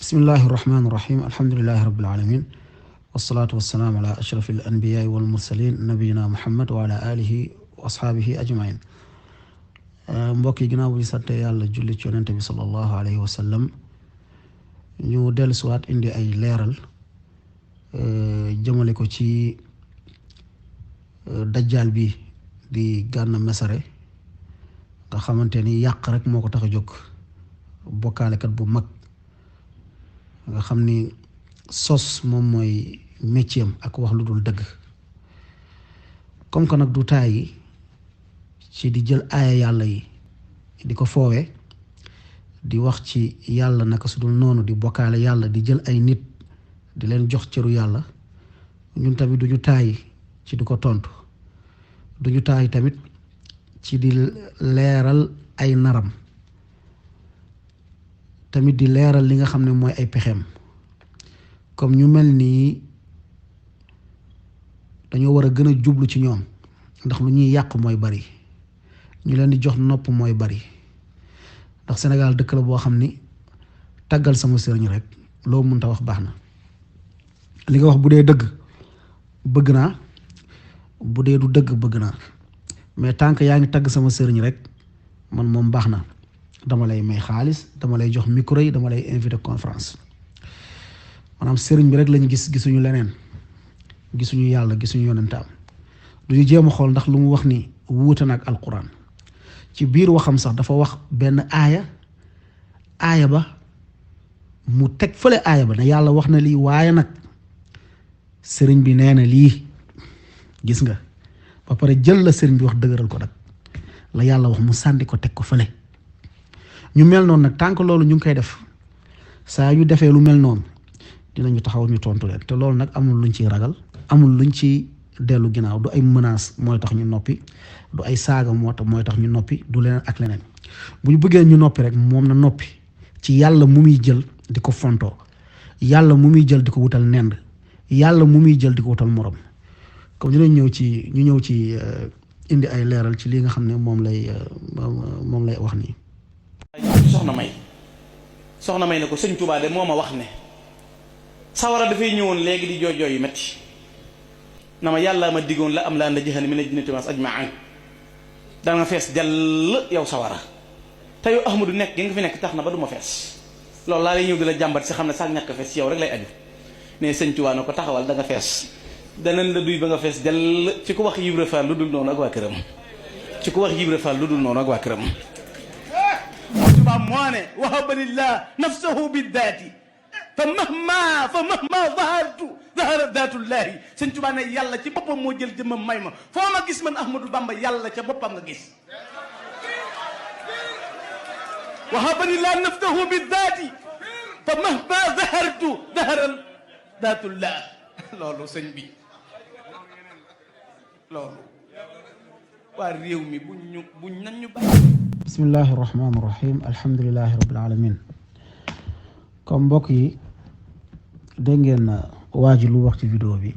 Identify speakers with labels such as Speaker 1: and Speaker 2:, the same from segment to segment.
Speaker 1: bismillahi irrahmani irrahim alhamdulilahi rabbil alamin wasalaatu wasalaamu ala ashraf al anbiyaai wal mursalin nabiyina muhammad wa ala alihi wa ashaabihi ajmain mbokk yi ginnaaw bu ñu sante yàlla julli ci yonente bi sallallahu alayhi wa sallam ñu dellusiwaat indi ay leeral jëmale ko ci dajjaal bi di Gana Messere nga xamante ni yàq rek moo ko tax a jóg bokkaalekat bu mag nga xam ni sos moom mooy métier am ak wax lu dul dëgg comme que nag du tàyyi ci di jël aaya yàlla yi di ko foowee di wax ci yàlla naka su dul noonu di bokkaale yàlla di jël ay nit di leen jox cëru yàlla ñun tamit duñu tàyyi ci di ko tontu duñu tàyyi tamit ci di leeral ay naram tamit di leeral li nga xam ne mooy ay pexeem comme ñu mel nii dañoo war a gën a jublu ci ñoom ndax lu ñuy yàq mooy bari ñu leen di jox nopp mooy bari ndax Sénégal dëkk la boo xam ni tàggal sama sëriñ rek loo mënta wax baax na li nga wax bu dee dëgg bëgg naa bu dee du dëgg bëgg naa mais tant que yaa ngi tagg sama sëriñ rek man moom baax na dama lay may xaalis dama lay jox micro yi dama lay invité conférence maanaam sëriñ bi rek lañu gisuñu leneen gisuñu yàlla gisuñu yonentaam duñu jéem a xool ndax lu mu wax ni wuute na ak alquran ci biir waxam sax dafa wax benn aaya ba mu teg fële aaya ba ne yàlla wax na lii waaye nag sëriñ bi nee na lii gis nga ba pare jël la sëriñ bi wax dëgëral ko nag la yàlla wax mu sànni ko teg ko fële ñu mel noonu nag tant que loolu ñu ngi koy def saa yu defee lu mel noonu dinañu taxaw ñu tontu leen te loolu nag amul luñ ciy ragal amul luñ ci dellu ginnaaw du ay menace mooy tax ñu noppi du ay saaga mooy tax ñu noppi du leneen ak leneen bu ñu bëggee ñu noppi rek moom na noppi ci yàlla mu muy jël di ko fontoo yàlla mu muy jël di ko wutal nend yàlla mu muy jël di ko wutal morom comme dinañ ñëw ci indi ay leeral ci li nga xam ne moom lay wax nii.
Speaker 2: soxna may ne ko sëñ Tuubaa de moo ma wax ne sawara dafay ñëwoon léegi di jooy jooy yu metti na ma yàlla ma diggoon la am laa na jëxan mi ne jinnati waas ajmaan da nga fees dell yow sawara te yow Ahmadu nekk gi nga fi nekk tax na ba du ma fees loolu laa lay ñëw di la jàmbat si xam ne sax ñàkk fees yow rek lay aju ne sëñ Tuubaa na ko taxawal da nga fees danañ la duy ba nga fees dell ci ko wax Ibra Faal lu dul noonu ak waa këram ci ko wax Ibra Faal lu dul noonu ak waa këram Tuubaa moo ne wahabanillah nafsahu biddaati fa mahma zahara daatullahi sëñ Tuubaa ne yàlla ci boppam moo jël jëmmam may ma foo ma gis man Ahmadou Bamba yàlla ca boppam nga gis wahabanillah nafsahu biddaati fa mahma zahara daatullah loolu sëñ bi loolu waa réew mi buñ nan ñu bàyyi.
Speaker 1: bismillahi irrahmani irrahim alhamdulilahi rabbil alamin comme mbokk yi dégg ngeen waa ji lu wax ci vidéo bi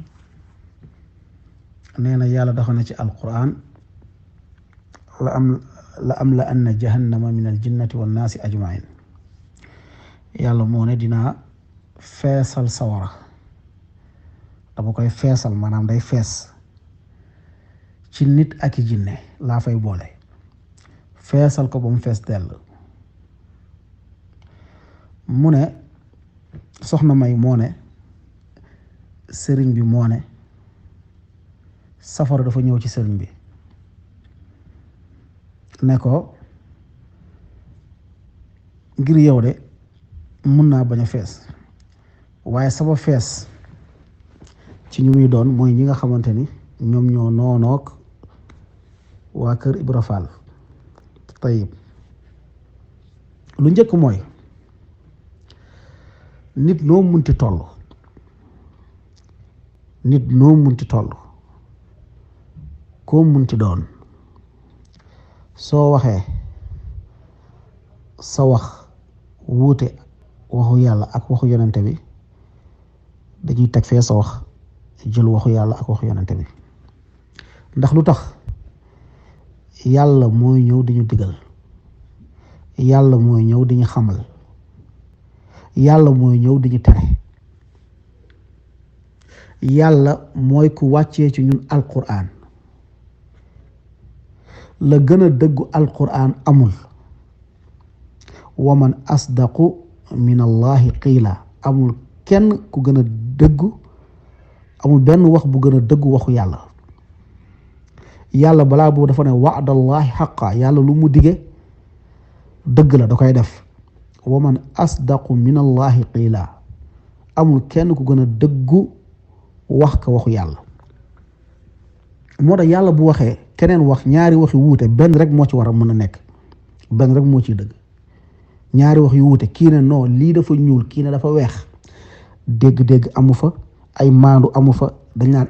Speaker 1: nee na yàlla dafa na ci alquran la am la anna jahannama min al jinnati wan naasi ajmain yàlla moo ne dinaa feesal sawara dama koy feesal maanaam day fees ci nit ak i jinne laa fay boole feesal ko ba mu fees dell mu ne soxna may moo ne sëriñ bi moo ne safara dafa ñëw ci sëriñ bi ne ko ngir yow de mun naa bañ a fees waaye sama fees ci ñu muy doon mooy ñi nga xamante ni ñoom ñoo noonoog waa kër Ibra Faal tayib lu njëkk mooy nit noo munti toll koo munti doon soo waxee sa wax wuute waxu yàlla ak waxu yonente bi dañuy teg fee sa wax jël waxu yàlla ak waxu yonente bi ndax lu tax yàlla mooy ñëw di ñu digal yàlla mooy ñëw di ñu xamal yàlla mooy ñëw di ñu tere. yàlla mooy ku wàccee ci ñun alquran la gën a dëggu alquran amul. wa man asdaqu min allahi qiila amul kenn ku gën a dëggu, amul benn wax bu gën a dëggu waxu yàlla. yàlla balaa boobu dafa ne wa'dallahi xaqa, yàlla lu mu dige dëgg la da koy def. wa man asdaqu min allahi qiila amul kenn ku gën a dëggu wax ka waxu yàlla. moo tax yàlla bu waxee keneen wax ñaari wax yu wuute benn rek moo ci war a mën a nekk, benn rek moo ciy dëgg. ñaari wax yu wuute kii ne non lii dafa ñuul kii ne dafa weex, dégg-dégg amu fa, ay maandu amu fa. dañ naan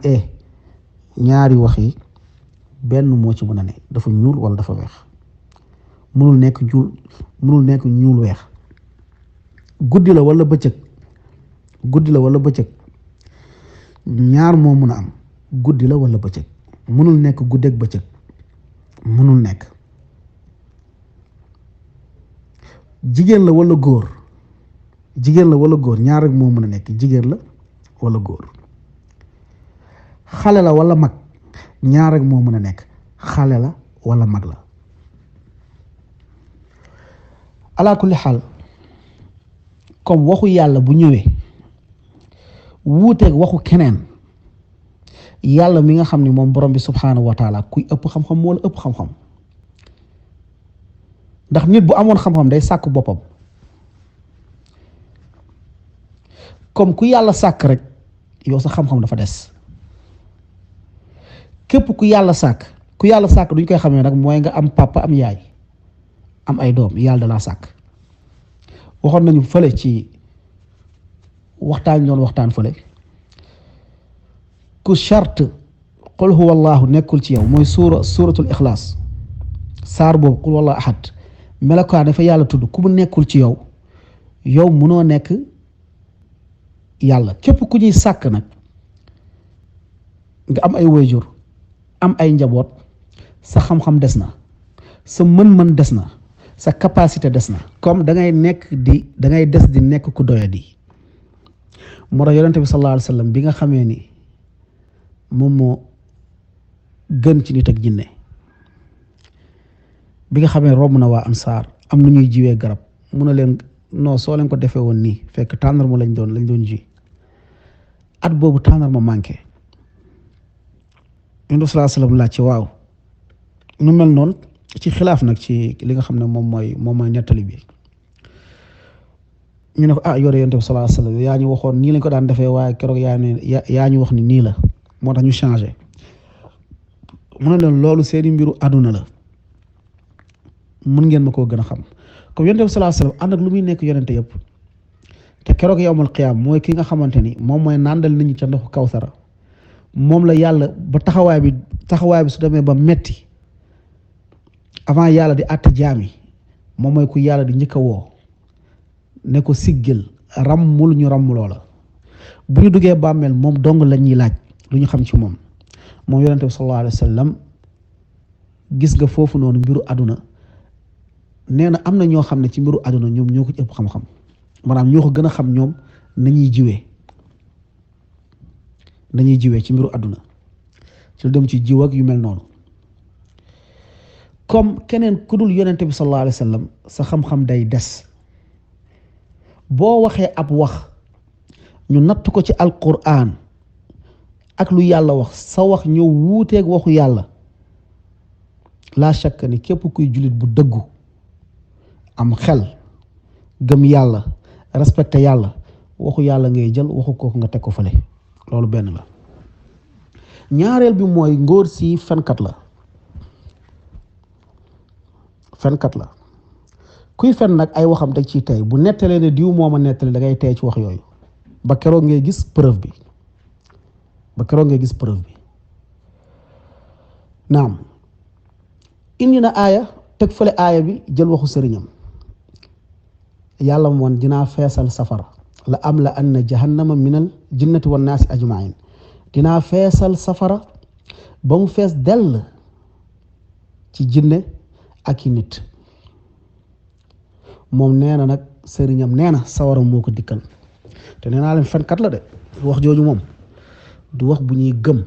Speaker 1: ñaari wax yi benn moo ci mën a ne, dafa ñuul wala dafa weex. mënul nekk ñuul weex. guddi la wala bëccëg, ñaar moo mën a am, guddi la wala bëccëg. mënul nekk guddeeg bëccëg, mënul nekk. jigéen la wala góor, ñaar rek moo mën a nekk, jigéen la wala góor. xale la wala mag, ñaar rek moo mën a nekk, xale la wala mag la. ala kulli xaal comme waxu yàlla bu ñëwee wuuteeg waxu keneen, yàlla mi nga xam ni moom borom bi subhaanahu wa taala kuy ëpp xam-xam moo la ëpp xam-xam. ndax nit bu amoon xam-xam day sàkk boppam. comme ku yàlla sàkk rek yow sa xam-xam dafa des. képp ku yàlla sàkk duñ koy xamee nag mooy nga am papa am yaay am ay doom, yàlla da laa sàkk. waxoon nañu fële ci waxtaan fële ku charte qul huwa allahu nekkul ci yow, mooy suuratul ixlaas, saar boobu qul wallahu ahad, melokaan dafa yàlla tudd ku mu nekkul ci yow munoo nekk yàlla. képp ku ñuy sàkk nag nga am ay waajur am ay njaboot, sa xam-xam des na, sa mën-mën des na, sa capacité des na. comme da ngay des di nekk ku doyadi. moo tax yonente bi sallallahu alayhi wa sallam bi nga xamee ni moom moo gën ci nit ak jinne, bi nga xamee romb na waa ansaar am na ñuy jiwee garab, mun na leen non soo leen ko defee woon nii, fekk tàndarma lañ doon ji. at boobu tàndarma manqué. yonente bi sallallahu alayhi wa sallam laaj ci waaw nu mel noonu, ci xilaaf nag ci li nga xam ne moom mooy nettali bi. ñu ne ko yore yonent bi sallallahu alayhi wasallam yaa ñu waxoon nii lañ ko daan defee, waaye keroog yaa ñu wax ni nii la, moo tax ñu changé. mu ne leen loolu seeni mbiru àdduna la, mun ngeen ma koo gën a xam. comme yonent bi sallallahu alayhi wasallam ànd ak lu muy nekk yonente yëpp, te keroog yawmal qiyaam mooy ki nga xamante ni moom mooy nàndal nit ñi ca ndoxu kawsara. moom la yàlla ba taxawaay bi su demee ba metti avant yàlla di àtte jaam yi, moom mooy ku yàlla di njëkk a woo ne ko siggil ràmmul ñu ràmm loola. bu ñu duggee bàmmeel moom dong la ñuy laaj lu ñu xam ci moom yonente bi sallallahu alayhi wa sallam. gis nga foofu noonu mbiru àdduna, nee na am na ñoo xam ne ci mbiru àdduna ñoom ñoo ko ci ëpp xam-xam, maanaam ñoo ko gën a xam ñoom nañuy jiwee ci mbiru àdduna, ci lu dem ci jiw ak yu mel noonu. comme keneen ku dul yonente bi sallallahu alayhi wa sallam sa xam-xam day des. boo waxee ab wax ñu natt ko ci alquran ak lu yàlla wax, sa wax ñëw wuuteeg waxu yàlla, laa shakk ni képp kuy jullit bu dëggu am xel gëm yàlla respecté yàlla, waxu yàlla ngay jël, waxu kooku nga teg ko fële. loolu benn la. ñaareel bi mooy ngóor si fenkat la. kuy fen nag ay waxam teg ci tey, bu nettalee ne diw moo ma nettali da ngay tey ci wax yooyu ba keroog ngay gis preuve bi. naam indi na aaya teg fële aaya bi jël waxu sëriñam. yàlla moom dinaa feesal safara, la am la anna jahannama minal jinnati wan naasi ajmain, dinaa feesal safara ba mu fees dell ci jinne ak i nit. moom nee na nag sëriñam nee na sawara moo ko dikkal te nee naa leen fenkat la de wax jooju moom du wax bu ñuy gëm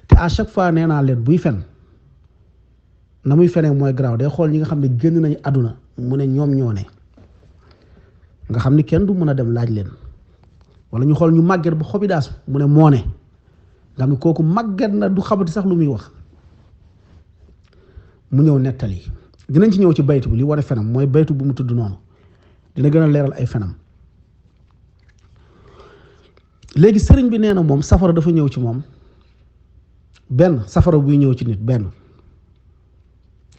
Speaker 1: te à chaque fois nee naa leen buy fen na muy fenee mooy garaaw day xool ñi nga xam ne génn nañu àdduna mu ne ñoom ñoo ne nga xam ni kenn du mën a dem laaj leen wala ñu xool ñu màgget ba xobi daas mu ne moo ne nga xam ne kooku màgget na du xamati sax lu muy wax mu ñëw nettali dinañ ci ñëw ci baytu bi li wane fenam mooy baytu bu mu tudd noonu dina gën a leeral ay fenam léegi sëriñ bi nee na moom safara dafa ñëw ci moom benn safara buy ñëw ci nit benn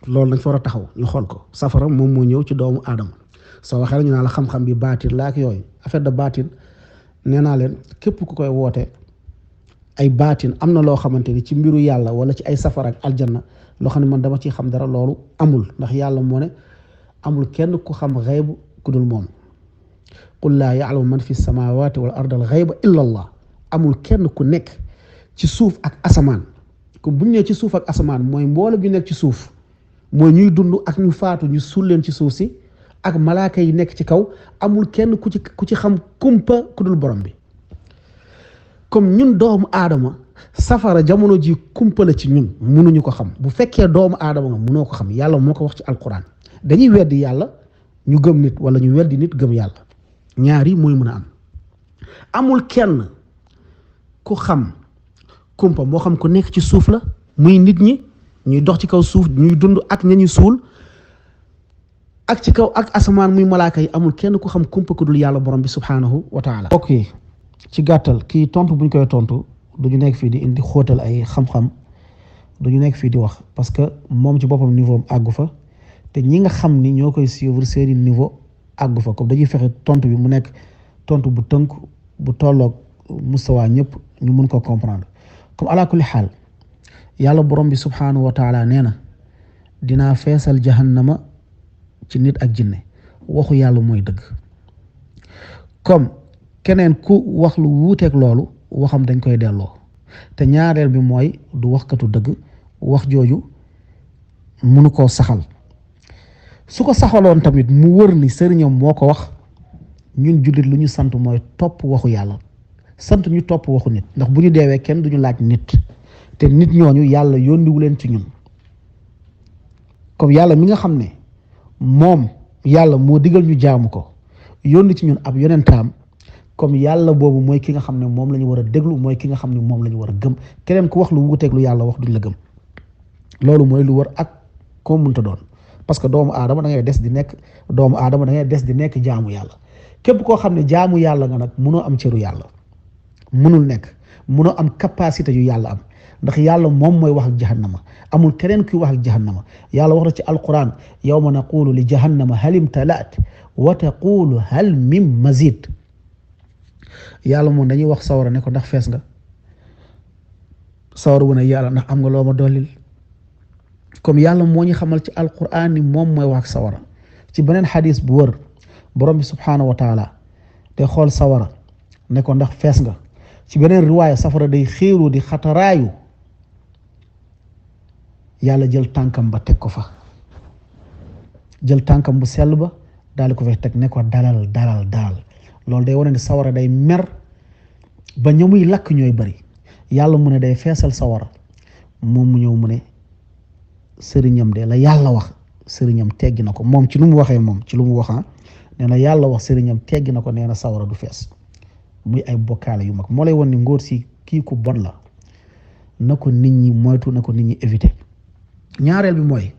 Speaker 1: loolu dañ fa war a taxaw ñu xool ko safara moom moo ñëw ci doomu aadama soo waxee la ñu naa la xam-xam bi baatin laa ak yooyu affaire de baatin nee naa leen képp ku koy woote ay baatin am na loo xamante ni ci mbiru yàlla wala ci ay safara ak aljanna loo xam ne man dama ciy xam dara loolu amul ndax yàlla moo ne amul kenn ku xam xayb ku dul moom qul laa ya'lamu man fi samawati wal ard al xayba illa allah amul kenn ku nekk ci suuf ak asamaan comme bu ñu nee ci suuf ak asamaan mooy mboole bi nekk ci suuf mooy ñuy dund ak ñu faatu ñu suul leen ci suuf si ak malaaka yi nekk ci kaw amul kenn ku ci xam kumpa ku dul borom bi comme ñun doomu aadama safara jamono ji kumpa la ci ñun mënuñu ko xam bu fekkee doomu aadama nga mënoo ko xam yàlla moo ko wax ci alquran dañuy weddi yàlla ñu gëm nit wala ñu weddi nit gëm yàlla ñaari mooy mën a am amul kenn ku xam kumpa moo xam ku nekk ci suuf la muy nit ñi ñuy dox ci kaw suuf ñuy dund ak ña ñu suul ak ci kaw ak asamaan muy malaaka yi amul kenn ku xam kumpa ku dul yàlla borom bi subhaanahu wa taala. ok ci gàttal kii tontu buñ koy tontu duñu nekk fii di indi xóotal ay xam-xam duñu nekk fii di wax parce que moom ci boppam niveau am àggu fa te ñi nga xam ni ñoo koy suivre seeni niveau àggu fa comme dañuy fexe tontu bi mu nekk tontu bu tënk bu tolloog mustawaa ñëpp ñu mun ko comprendre comme ala kulli xaal yàlla borom bi subhaanahu wa taala nee na dinaa feesal jahannama ci nit ak jinne waxu yàlla mooy dëgg comme keneen ku wax lu wuuteeg loolu waxam dañ koy delloo te ñaareel bi mooy du waxkatu dëgg wax jooju munu koo saxal su ko saxaloon tamit mu wër ni sëriñam moo ko wax ñun jullit lu ñu sant mooy topp waxu yàlla sant ñu topp waxu nit ndax bu ñu deewee kenn duñu laaj nit te nit ñooñu yàlla yónniwu leen ci ñun comme yàlla mi nga xam ne moom yàlla moo digal ñu jaamu ko yónni ci ñun ab yonentaam comme yàlla boobu mooy ki nga xam ne moom la ñu war a déglu mooy ki nga xam ne moom la ñu war a gëm keneen ku wax lu wuuteeg lu yàlla wax duñ la gëm loolu mooy lu war ak koo mënta doon parce que doomu aadama da ngay des di nekk doomu aadama da ngay des di nekk jaamu yàlla képp koo xam ne jaamu yàlla nga nag munoo am cëru yàlla munul nekk munoo am capacité yu yàlla am ndax yàlla moom mooy wax ak jahannama amul keneen kuy wax ak jahannama yàlla wax na ci alquran yawma naqulu li jahannama hal imtalaat wa taqulu hal min mazid yàlla moom dañuy wax sawara ne ko ndax fees nga sawara wu ne yàlla ndax am nga loo ma dollil comme yàlla moo ñu xamal ci alquran ni moom mooy wax ak sawara ci beneen xadis bu wër borom bi subhaanahu wa taala te xool sawara ne ko ndax fees nga ci beneen riwaaya safara day xéeru di xataraayu yàlla jël tànkam ba teg ko fa jël tànkam bu sell ba daal di ko fay teg ne ko dalal loolu day wane ne sawara day mer ba ñamuy lakk ñooy bari yàlla mu ne day feesal sawara moom mu ñëw mu ne sëriñam de la yàlla wax sëriñam teggi na ko moom ci lu mu waxee moom ci lu mu waxaa nee na yàlla wax sëriñam teggi na ko nee na sawara du fees muy ay bokkaale yu mag moo lay wan ni ngóor si kii ku bon la na ko nit ñi moytu na ko nit ñi éviter ñaareel bi mooy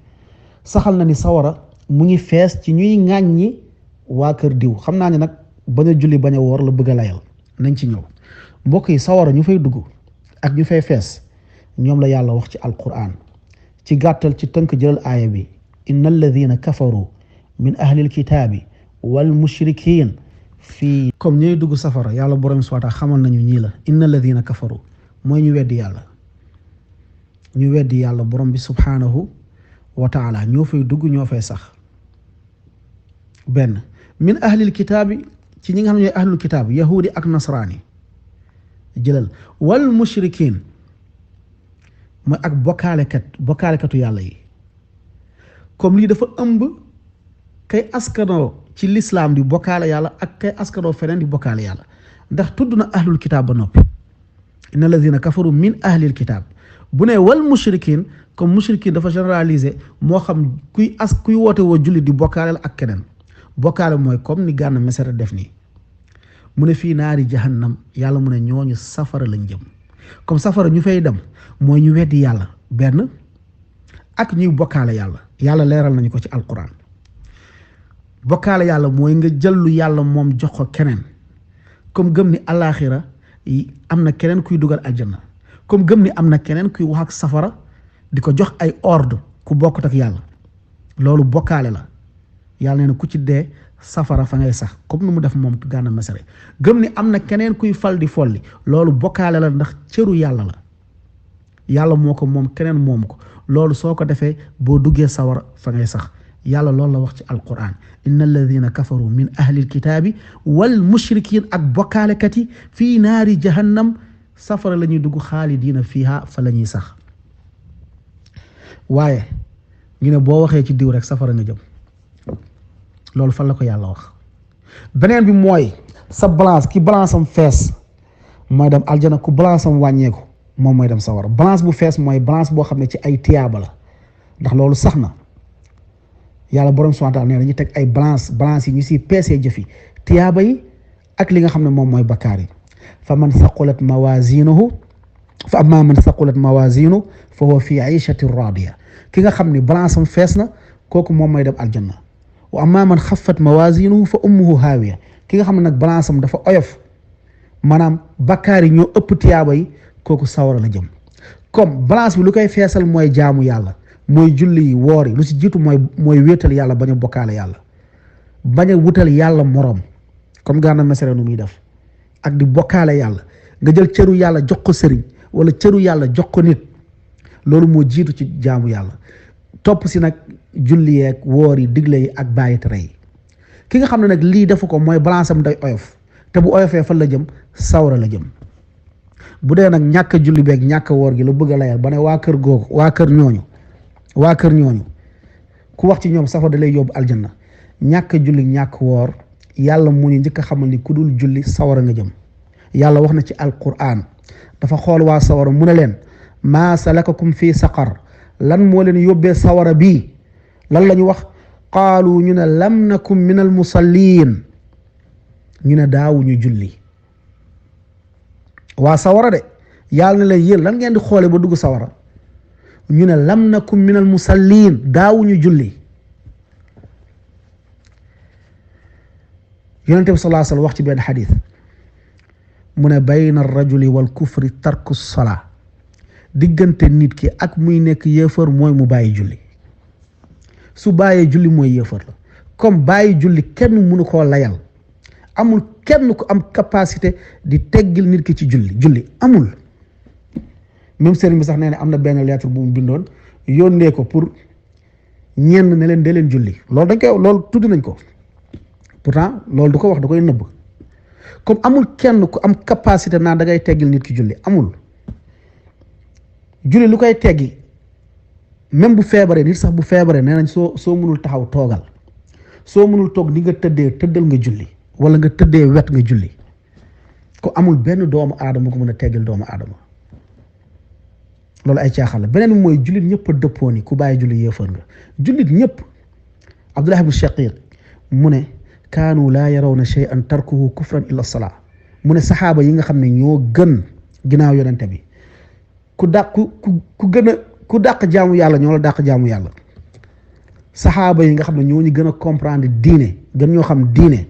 Speaker 1: saxal na ni sawara mu ngi fees ci ñuy ŋàññi waa kër diw xam naa ne nag bañ a julli bañ a woor la bëgg a layal nañ ci ñëw mbokk yi sawara ñu fay dugg ak ñu fay fees ñoom la yàlla wax ci alquran ci gàttal ci tënk jëlal aaya bi inna alladina kafaru min ahlil kitaabi wal mushrikin fii comme ñuy dugg safara yàlla borom subhaanahu wa taala xamal nañu ñii la inna alladina kafaru mooy ñu weddi yàlla borom bi subhaanahu wa taala ñoo fay dugg ñoo fay sax benn min ahlil kitaabi ci ñi nga xam ne ñooy ahlul kitaab yahudi ak nasraani jëlal wal mushrikin mooy ak bokkaalekatu yàlla yi comme lii dafa ëmb kay askanoo ci lislaam di bokkaale yàlla ak kay askanoo feneen di bokkaale yàlla ndax tudd na ahlul kitaab ba noppi inna alladina kafaru min ahlil kitaab bu ne wal mushrikin comme mushrikin dafa généraliser moo xam kuy woote woo jullit di bokkaale la ak keneen bokkaale mooy comme ni Gana Messere def nii mu ne fii naari jahannam yàlla mu ne ñooñu safara lañ jëm comme safara ñu fay dem mooy ñu weddi yàlla benn ak ñuy bokkaale yàlla leeral nañu ko ci alquran bokkaale yàlla mooy nga jël lu yàlla moom jox ko keneen comme gëm ni alaaxira am na keneen kuy dugal aljanna comme gëm ni am na keneen kuy wax ak safara di ko jox ay ordre ku bokkut ak yàlla loolu bokkaale la yàlla nee na ku ci dee safara fa ngay sax comme nu mu def moom Gana Messere gëm ni am na keneen kuy fal di folli loolu bokkaale la ndax cëru yàlla la yàlla moo ko moom keneen moom ko loolu soo ko defee boo duggee sawara fa ngay sax yàlla loolu la wax ci alquran inna alladina kafaru min ahlil kitaabi wal mushrikin ak bokkaalekat yi fii naari jahannam safara la ñuy dugg xaalidiina fiiha fa la ñuy sax waaye ñu ne boo waxee ci diw rek safara nga jëm loolu fan la ko yàlla wax beneen bi mooy sa balance ki balance am fees mooy dem aljana ku balance am wàññeeku moom mooy dem sawara balance bu fees mooy balance boo xam ne ci ay tiyaaba la ndax loolu sax na yàlla borom subhaanahu wa taala nee dañuy teg ay balance yi ñu siy peesee jëfi tiyaaba yi ak li nga xam ne moom mooy bakkaar yi fa man saqulat mawazinuhu fa amma man saqulat mawazinu fa huwa fi aishati radiya ki nga xam ne balance am fees na kooku moom mooy dem aljanna wa amma man xaffat mawazinuhu fa ummuhu haawiya ki nga xam ne nag balance am dafa oyof maanaam bakkaar yi ñoo ëpp tiyaaba yi kooku sawara la jëm comme balance bi lu koy feesal mooy jaamu yàlla mooy julli yi woor yi lu si jiitu mooy wéetal yàlla bañ a bokkaale yàlla bañ a wutal yàlla moroom comme Gana Messere nu muy def ak di bokkaale yàlla nga jël cëru yàlla jox ko sëriñ wala cëru yàlla jox ko nit loolu moo jiitu ci jaamu yàlla topp si nag julli yeeg woor yi digle yi ak bàyyi tere yi ki nga xam ne nag lii defu ko mooy balance am day oyof te bu oyofee fan la jëm sawra la jëm bu dee nag ñàkk julli beeg ñàkk woor gi la bëgg a layal ba ne waa kër googu waa kër ñooñu ku wax ci ñoom safara da lay yóbbu aljanna ñàkk julli ñàkk woor yàlla mu ñu njëkk a xamal ni ku dul julli sawara nga jëm yàlla wax na ci alquran dafa xool waa sawara mu ne leen maa salakakum fii saqar lan moo leen yóbbee sawara bii lan la ñu wax qaalu ñu ne lam nakum min al musallin ñu ne daawuñu julli waa sawara de yàlla na leen yéen lan ngeen di xoole ba dugg sawara ñu ne lam nakum min al musallin daawuñu julli yonente bi sallallahu alayhi wa sallam wax ci benn xadis mu ne bayna rajuli wal kufri tarku salaa diggante nit ki ak muy nekk yéefar mooy mu bàyyi julli su bàyyee julli mooy yéefar la comme bàyyi julli kenn mënu koo layal amul kenn ku am capacité di teggil nit ki ci julli amul même sëriñ bi sax nee na am na benn lettre bu mu bindoon yónnee ko pour ñenn ne leen de leen julli loolu tudd nañ ko pourtant loolu du ko wax da koy nëbb comme amul kenn ku am capacité naa da ngay teggil nit ki julli amul julli lu koy teggi même bu feebaree nit sax bu feebaree nee nañ soo mënul taxaw toogal soo mënul toog ni nga tëddal nga julli wala nga tëddee wet nga julli ko amul benn doomu aadama ko mën a teggil doomu aadama loolu ay caaxaan la beneen bi mooy jullit ñëpp a dëppoo ni ku bàyyi julli yéefar nga jullit ñëpp Abdullah ibn Shaqiq mu ne kaanu laa yarawna shay'an tarkuhu kufran illa salaa mu ne saxaaba yi nga xam ne ñoo gën ginnaaw yonente bi ku dàq jaamu yàlla ñoo la dàq jaamu yàlla saxaaba yi nga xam ne ñoo ñu gën a comprendre diine gën ñoo xam diine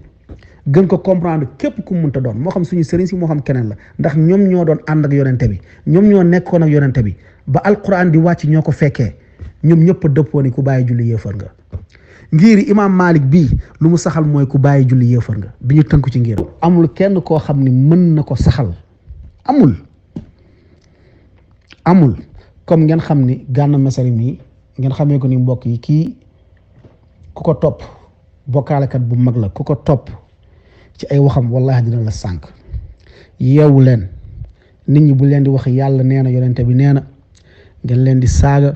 Speaker 1: gën ko comprendre képp ku munta doon moo xam suñu sëriñ si moo xam keneen la ndax ñoom ñoo doon ànd ak yonente bi ñoom ñoo nekkoon ak yonente bi ba alquran di wàcc ñoo ko fekkee ñoom ñëpp a dëppoo ni ku bàyyi julli yéefar nga ngir imam Malik bii lu mu saxal mooy ku bàyyi julli yéefar nga bi ñu tënku ci ngir amul kenn koo xam ni mën na ko saxal amul comme ngeen xam ni Gana Messere mii ngeen xamee ko ni mbokk yi kii ku ko topp bokkaalekat bu mag la ku ko topp ci ay waxam wallahi dina la sànk yeewu leen nit ñi bu leen di wax yàlla nee na yonente bi nee na ngeen leen di saaga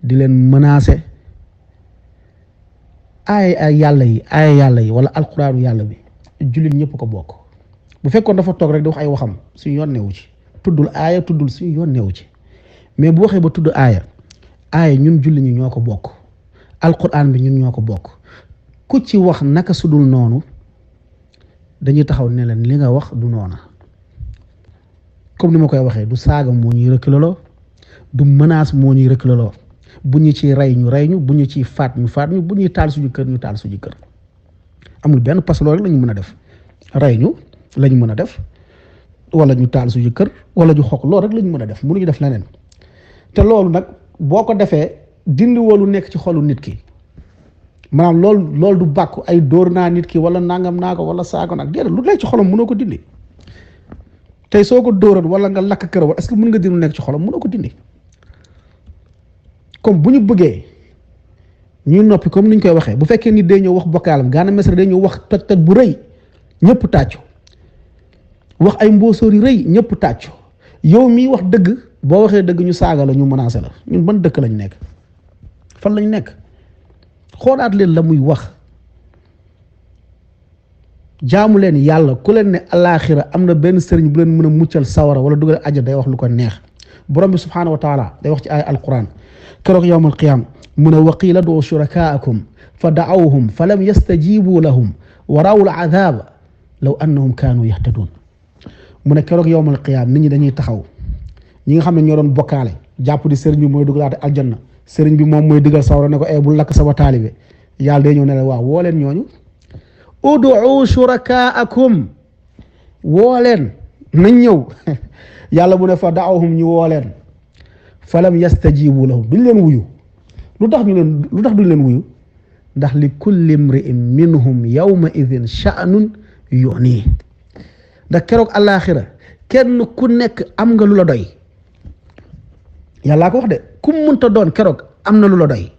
Speaker 1: di leen menacer aaya yàlla yi wala alquraanu yàlla bi jullit ñëpp ko bokk. bu fekkoon dafa toog rek di wax ay waxam suñu yoon newu ci tuddul aaya tuddul suñu yoon newu ci mais bu waxee ba tudd aaya ñun jullit ñi ñoo ko bokk alquraan bi ñun ñoo ko bokk ku ci wax naka sudul noonu dañuy taxaw ne leen li nga wax du noona comme ni ma koy waxee du saaga moo ñuy rëkkalaloo du menace moo ñuy rëkkalaloo bu ñu ciy rey ñu rey ñu bu ñu ciy faat ñu bu ñuy taal suñu kër ñu taal suñu kër amul benn parce que loolu rek lañu mën a def rey ñu lañu mën a def wala ñu taal suñu kër wala ñu xoq loolu rek lañu mën a def mënuñu def leneen te loolu nag boo ko defee dindi woolu nekk ci xolu nit ki maanaam loolu du bàkku ay dóor naa nit ki wala nangam naa ko wala saago nag déedéet lu nekk ci xolam mënoo ko dindi tey soo ko dóoroon wala nga lakk kër est-ce que mën nga dindi lu nekk ci xolam mënoo ko dindi comme bu ñu bëggee ñuy noppi comme ni ñu koy waxee bu fekkee nit day ñëw wax bokkaalam Gana Messere day ñëw wax toj bu rëy ñëpp tàccu wax ay mbóosóor yu rëy ñëpp tàccu yow mii wax dëgg boo waxee dëgg ñu saaga la ñu menacé la ñun ban dëkk lañ nekk fan lañ nekk xoolaat leen la muy wax jaamu leen yàlla ku leen ne alaaxira am na benn sëriñ bu leen mën a muccal sawara wala dugal aja day wax lu ko neex borom bi subhaanahu wa taala day wax ci ay alquran keroog yawmal qiyaam mu ne wa qiila duu shurakaakum fa daawhum fa lam yastajibu lahum wa rawu al adaaba law annahum kaanu yahtaduun mu ne keroog yawmal qiyaam nit ñi dañuy taxaw ñi nga xam ne ñoo doon bokkaale jàpp di sëriñ bi mooy dugalaate aljanna sëriñ bi moom mooy digal sawara ne ko bu lakk sama taalibe yàlla day ñëw ne la waaw woo leen ñooñu ud'u shurakaakum woo leen nañ ñëw yàlla mu ne fa daawhum ñu woo leen fa lam yastajibu lahum duñ leen wuyu lu tax duñ leen wuyu ndax li kulli imri'in minhum yawma idhin sha'nun yu'ni ndax keroog àllaaxira kenn ku nekk am nga lu la doy yàllaa ko wax de ku munta doon keroog am na lu la doy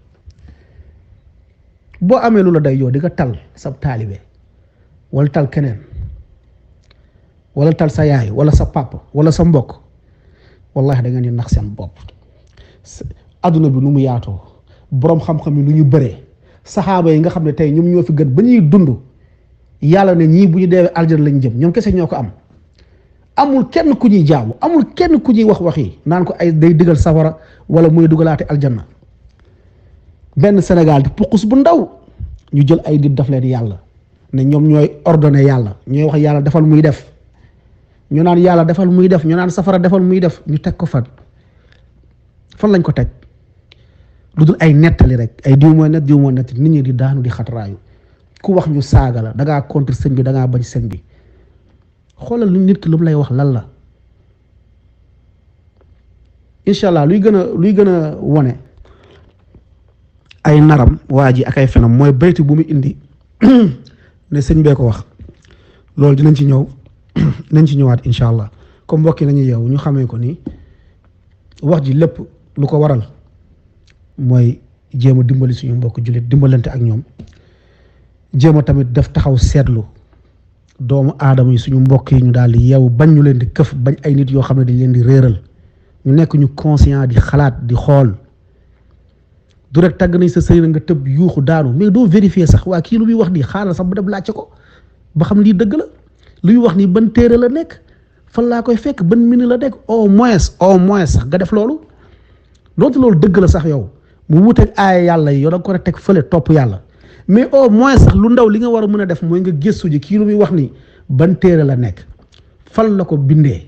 Speaker 1: boo amee lu la doy yow di nga tal sa taalibe wala tal keneen wala tal sa yaay wala sa papa wala sa mbokk wallahi da ngeen di nax seen bopp adduna bi nu mu yaatoo boroom xam-xam yi lu ñu bëree saxaaba yi nga xam ne tey ñoom ñoo fi gën ba ñuy dund yàlla ne ñii bu ñu deewee aljana lañ jëm ñoom kese ñoo ko am amul kenn ku ñuy jaamu amul kenn ku ñuy wax yi naan ko ay day digal safara wala muy dugalaate aljanna benn Sénégal di puqus bu ndaw ñu jël ay nit daf leen yàlla ne ñoom ñooy ordonné yàlla ñooy wax yàlla defal muy def ñu naan yàlla defal muy def ñu naan safara defal muy def ñu teg ko fan lañ ko teg lu dul ay nettali rek ay diw moo net nit ñi di daanu di xatraayu ku wax ñu saaga la dangaa contre sëñ bi dangaa bañ sëñ bi xoolal lu nit ki lu mu lay wax lan la incha allah luy gën a wone ay naram waa ji ak ay fenam mooy bayti bu mu indi ne sëñ bee ko wax loolu dinañ ci ñëwaat incha allah comme mbokki nañu yeewu ñu xamee ko ni wax ji lépp lu ko waral mooy jéem a dimbali suñu mbokk jullit dimbalante ak ñoom jéem a tamit def taxaw seetlu doomu aadama yi suñu mbokk yi ñu daal di yeewu bañ ñu leen di këf bañ ay nit yoo xam ne dañ leen di réeral ñu nekk ñu conscient di xalaat di xool du rek tàgg nañ sa sëy nga tëb yuuxu daanu mais doo vérifier sax waa kii lu muy wax nii xaaral sax ba dem laajte ko ba xam lii dëgg la luy wax nii ban téere la nekk fan laa koy fekk ban mini la nekk au moins sax nga def loolu donte loolu dëgg la sax yow mu wuteeg aaya yàlla yi yow da nga ko rek teg fële topp yàlla mais au moins sax lu ndaw li nga war a mën a def mooy nga gëstu ji kii lu muy wax nii ban téere la nekk fan la ko bindee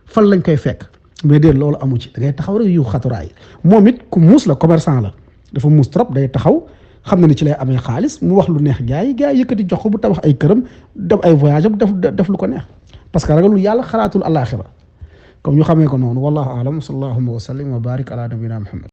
Speaker 1: fan lañ koy fekk mais déet loolu amu ci da ngay taxaw rek yu xaturaay moom it ku muus la commerçant la dafa muus trop day taxaw xam na ni ci lay amee xaalis mu wax lu neex gars yi yëkkati jox ko bu tabax ay këram dem ay voyage am def lu ko neex parce que ragalul yàlla xalaatul alaxira comme ñu xamee ko noonu wallahu alam sallallahu wa sallim wa barik ala nabina muhammad